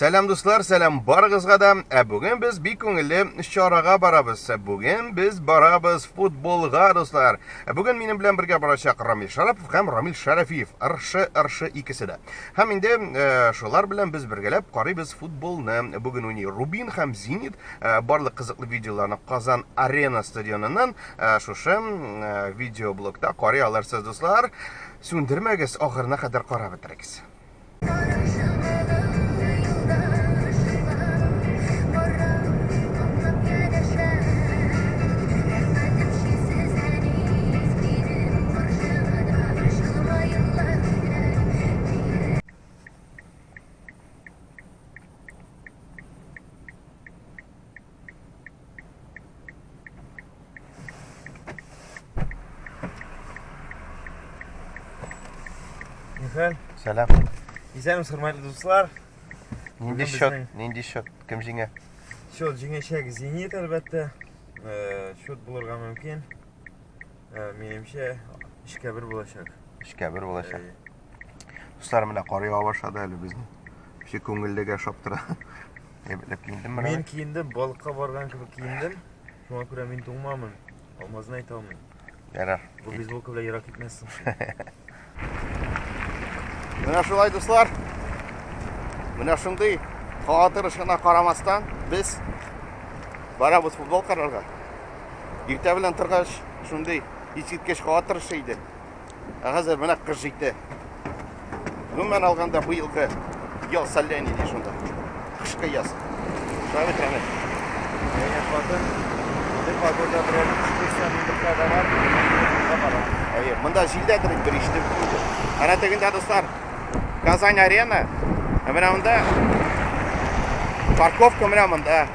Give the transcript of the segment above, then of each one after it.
Сәлам дуслар, сәлам барыгызга да. Ә бүген без бик күңелле чарага барабыз. Бүген без барабыз футболга, дуслар. Ә бүген минем белән бергә барачак Рамил Шарапов һәм Рамил Шәрәфиев. Ыршы, ыршы икесе дә. Һәм инде э, шулар белән без бергәләп карыйбыз футболны. Бүген уйный Рубин һәм Зенит. Э, барлык кызыклы видеоларны Казан Арена стадионыннан э, шушы э, видеоблогта карый алырсыз, дуслар. Сүндермәгез, ахырына кадәр карап бетерегез. Нихәл? Сәлам. Исәнмесез, хөрмәтле дуслар. Нинди Бүген счет? безнең- Нинди счет? Кем җиңә? Счет җиңәчәк Зенит, әлбәттә. Э, Счет булырга мөмкин. Э, Минемчә, 3-1 булачак. 3-1 булачак. Э, Дуслар, менә кар ява башлады әле безнең. Вообще күңеллегә ошап тора. Әйбәтләп киендем менә. Мин киендем, балыкка барган кебек киендем. Шуңа күрә мин туңмамын. Алмазны әйтә алмыйм. Ярар. Бу бейсболка белән ерак китмәссең. Менә шулай, дуслар. Менә шундый һава торышына карамастан, без барабыз футбол карарга. Иртә белән торгач, шундый искиткеч һава торышы иде. Ә хәзер менә кыш җитте. Гомумән алганда быелгы яз соляний ди шунда. Кышкы яз. Шулай бит, Рамил? Әйе, хатын. Бер погода берәр күрсә, мин бер кадәр бар. Әйе, монда җилдәдер инде бер ишетеп инде. Әнә тегендә, дуслар, Казань арена. Ә менә монда парковка менә монда.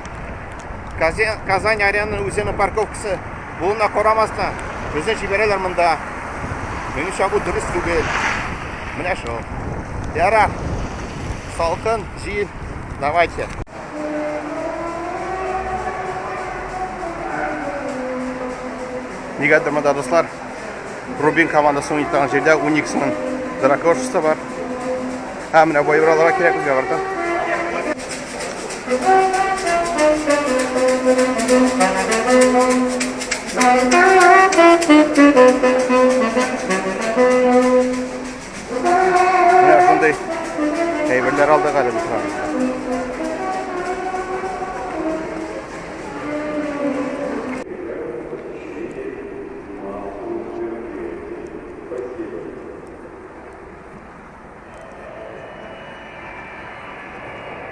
Казань аренаның үзенең парковкасы булуына карамастан, безне җибәрәләр монда. Минемчә, бу дөрес түгел. Менә шул. Ярар. Салкын, җил. Давайте. Нигәдер монда, дуслар, Рубин командасы уйный торган җирдә Униксның дракошасы бар. Ә, менә бу әйбер алырга кирәк безгә, братан. Менә шундый әйберләр алдык әле без.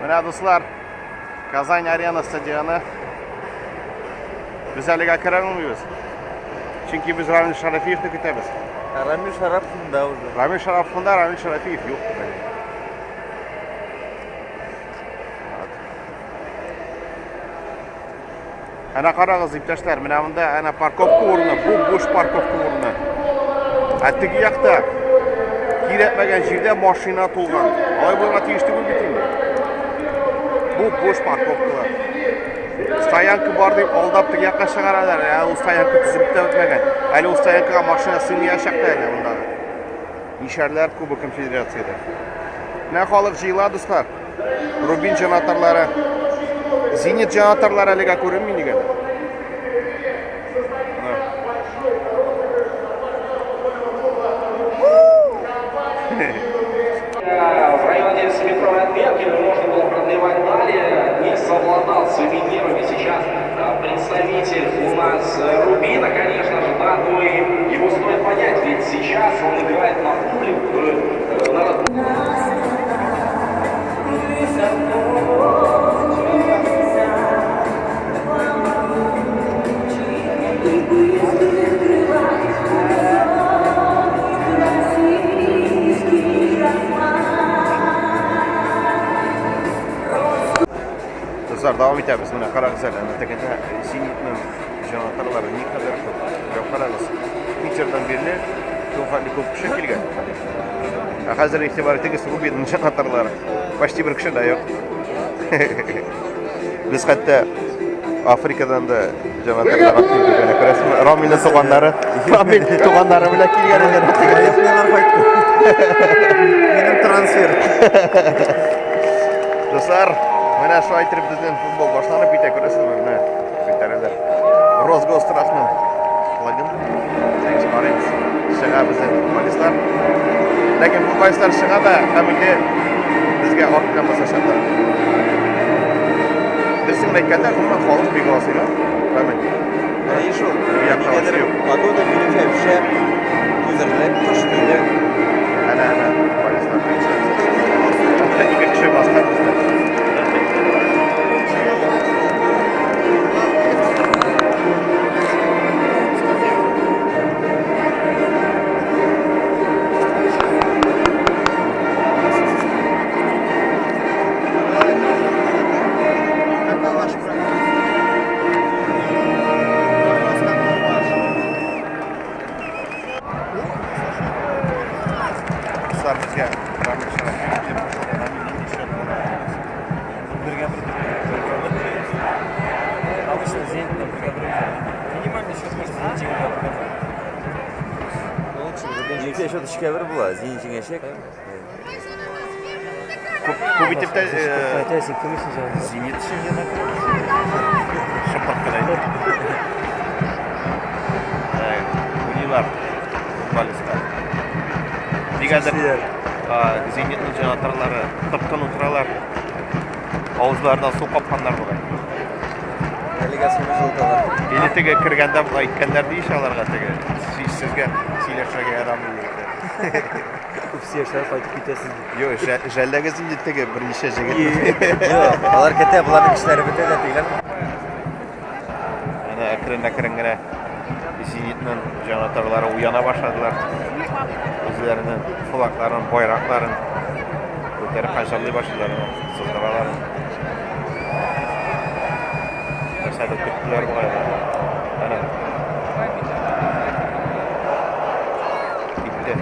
Менә дуслар, Казань Арена стадионы. Без әлегә керә алмыйбыз. Чөнки без Рамил Шарафиевны көтәбез. Рамил Шарапов монда уже. Рамил Шарапов монда, Рамил Шарафиев юк. Әнә карагыз, иптәшләр, менә монда әнә парковка урыны, бу буш парковка урыны. Ә теге якта кирәкмәгән җирдә машина тулган. Алай булырга тиеш түгел бит инде. Бу буш парковкалар. Стоянка бар дип алдап теге якка чыгаралар. Ә ул стоянка төзелеп тә бетмәгән. Әле ул стоянкага машина сыймаячак та әле мондагы. Мишәрләр Кубок конфедерациядә. Менә халык җыела, дуслар. Рубин җанатарлары. Зенит җанатарлары әлегә күренми нигә. В районе 7-метровой отметки можно было продлевать далее. Не совладал своими нервами сейчас представитель у нас Рубина, конечно же, да, но и его стоит понять, ведь сейчас он играет на публику, на Дуслар, дәвам итәбез. Менә карагыз әле, әнә тегендә Зенитның җанатарлары никадәр күп. Менә карагыз, Питердан бирле шул хәтле күп кеше килгән. Ә хәзер игътибар итегез, Рубинның җанатарлары. Почти бер кеше дә юк. Без хәтта Африкадан да җанатарлар алып килдек. Әнә күрәсезме? Рамилнең туганнары, Рамил туганнары белән килгән икән. Аяклар кайтты. Минем трансфер. Дуслар, менә шулай итеп безнең футбол башланып китә, күрәсезме, менә күтәрәләр. Росгосстрахның флагын. Әйдәгез карыйбыз. Чыга безнең футболистлар. Ләкин футболистлар чыга да һәм инде безгә арттан басачаклар. Дөресен әйткәндә, гомумән халык бик аз, Рамил. Әйе шул. Нигәдер погода минемчә шәп, түзерлек, кыш түгел. Әнә, әнә, футболистлар. Ике кеше баскан бездә. Дуслар, безгә Рамил Шәрәфиев килеп кушылды. Рамил, нинди счет була? Бергә бер. Обычно Зенит бергә бер. Минимальный счет может Зенит җиңүгә бергә бер. Лучше Минемчә счет өчкә бер була. Зенит җиңәчәк. Күп, күп итеп тә Әйтәсең, кем өчен җиңде? Зенит өчен җиңә. Шыпырт кына инде. Уйныйлар футболистлар. Нигәдер Зенитның җанатарлары тып-тын утыралар. Авызларына су капканнар бугай. Әлегә суны җылыталар. Или теге кергәндә әйткәннәр диш аларга теге. Сезгә сөйләшергә ярамый егетләр. Күп сөйләшәләр, кайтып китәсез дип. Юк, жәлләгез инде теге берничә җегет. Юк, алар китә, боларның эшләре бетә дә тегеләр. Әнә әкрен-әкрен генә Зенитның җанатарлары уяна башладылар. Үзләренең флагларын, байракларын күтәреп һәм җырлый башладылар, сызгыралар. Нәрсәдер көттеләр бугай. Әнә. Китте.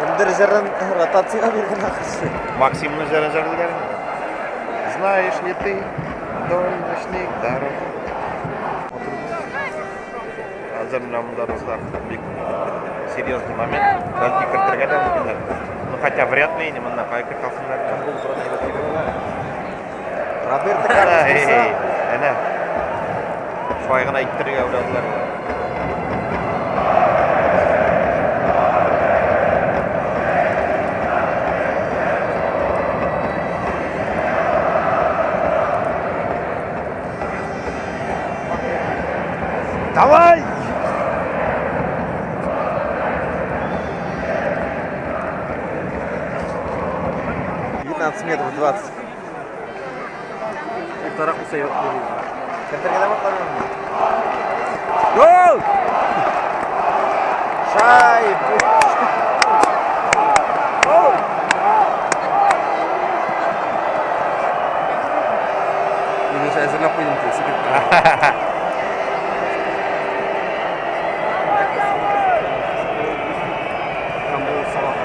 Кемдер җырын ротациягә биргән ахрысы. Максимның җырын җырлыйлар инде. Знаешь ли ты вдоль ночных дорог? Хәзер менә монда, дуслар, бик серьезный момент. Бәлки кертергә дә мөмкиннәр. Ну хотя вряд ли инде моннан кая кертә алсыннар. Роберто Карлос булса, Әнә. Шулай гына иттерергә уйладылар. Давай! Девятнадцать метров двадцать. Уртарак булса юк. Кертергә дә вакытлар. Гол! Шайб! Гол! Мин уже әзерләп куйдым тик сикереп. Там был Салах.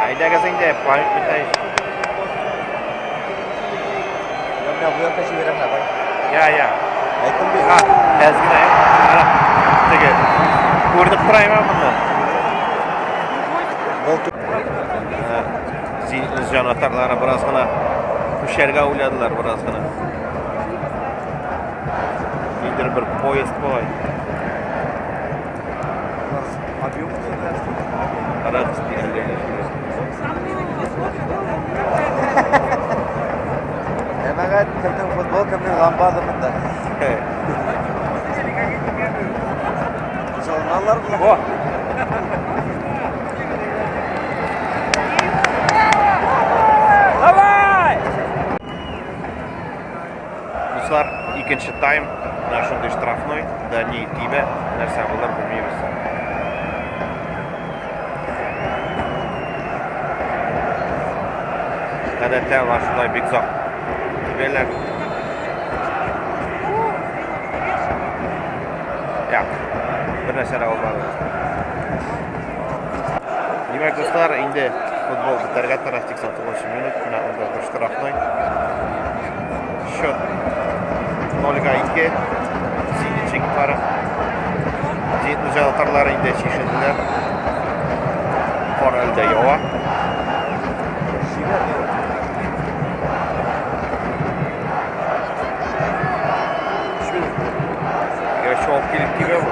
Әйдәгез инде, память бетә. Менә бу якка җибәрәм, давай. Я, я. Әйттем бит. Ha, әз генә. Ана, теге. Күренеп тора имә моннан. Гол. Зенитның җанатарлары бераз гына күчәргә уйладылар, бераз гына. Ниндидер бер поезд бугай. Объем. Карагыз, әллә ни. Җәмәгать, кемнең футбол, кемнең ламбада монда. Җылыналар болар. О! Давай! Дуслар, икенче тайм. Менә шундый штрафной. Да ни тибә, нәрсә булыр белмибез. Гадәттә алар шулай бик озак тибәләр. Юк, бер нәрсә дә булмады. Димәк, дуслар, инде футбол бетәргә тора, 89 минут, менә анда бер штрафной. Счет 0-2. Зенит җиңеп бара. Зенитның җанатарлары инде чишенделәр. Кар әле дә ява. Я чабып килеп тибә бу.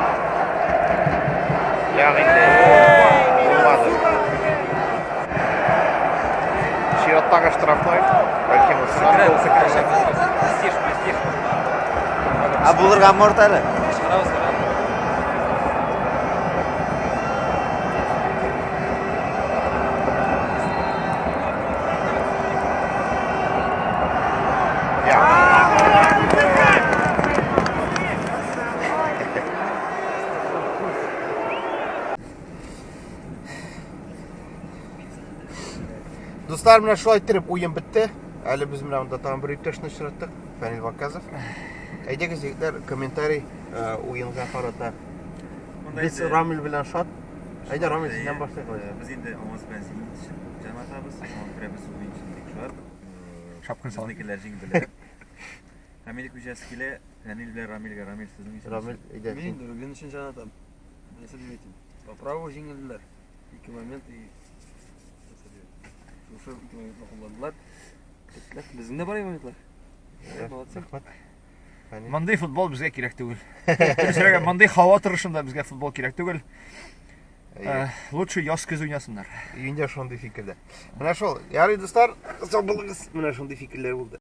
Ягъни инде булмады. Чираттагы штрафной. Бәлки монысыннан гол Ә булырга морт әле. Дуслар, менә шулай иттереп уен бетте. Әле без менә монда тагын бер иптәшне очраттык. Фәнил Ваказов. Әйдәгез, егетләр, комментарий э, уенга карата. Без Рамил белән шат. Әйдә, Рамил, синнән башлыйк. Э, без инде аваз белән Зенит өчен җан атабыз. Шуңа күрә без уен өчен бик шат. Шапкын салып. Безнекеләр җиңделәр. Һәм инде күчәсе килә Фәнил белән Рамилгә. Рамил, сезнең өчен. Рамил, әйдә. Мин инде Рубин өчен җан атам. Нәрсә дип әйтим? По праву җиңелделәр. Ике момент и нәрсә дип. Шушы ике моментны кулландылар. Кеттеләр. Безнең дә бар моментлар. Молодцы. Рәхмәт. Фәнил. Мондый футбол безгә кирәк түгел. Дөресрәге, мондый һава торышында безгә футбол кирәк түгел. Әйе. Э, Лучше яз көз уйнасыннар. Мин дә шундый фикердә. Менә шул. Ярый, дуслар, сау булыгыз. Менә шундый фикерләр булды.